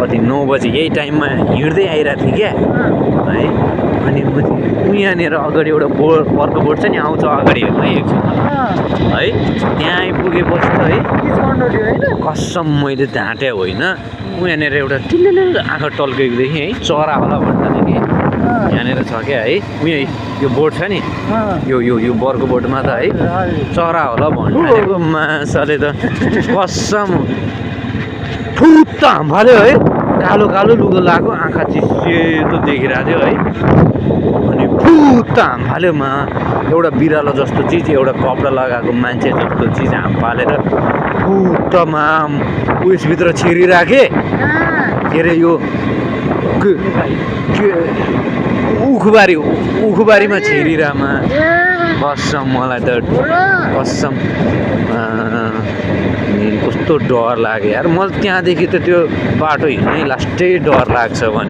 कति 9 बजे यही टाइममा हिँड्दै आइरहेको थिएँ क्या है। अनि यहाँनिर अगाडि एउटा अर्को बोट छ नि आउँछ अगाडि हेर्नु है एकछिन है। त्यहाँ आइपुगेपछि त है कसम मैले ढाँटे होइन यहाँनिर एउटा टिल्लिल आँखा टल्केको देखेँ है। चरा होला भन्दा कि यहाँनिर छ क्या है। यो बोट छ नि यो बर्को बोटमा त है चरा होला भन्नु माछाले त कसम फुत्त हाम्फाल्यो है। कालो कालो लुगा लगाएको आँखा चिसेतो देखिरहेको थियो है। अनि फुत्त हाम्फाल्यो एउटा बिरालो जस्तो चिज एउटा कपडा लगाएको मान्छे जस्तो चिज हाम्फालेर फुत्तमा उयसभित्र छिरिराखेँ के अरे यो उखुबारीमा छिरिरहेमा कसम मलाई त कसम कस्तो डर लाग्यो यार। मलाई त्यहाँदेखि त त्यो बाटो हिँड्नै लास्टै डर लाग्छ भने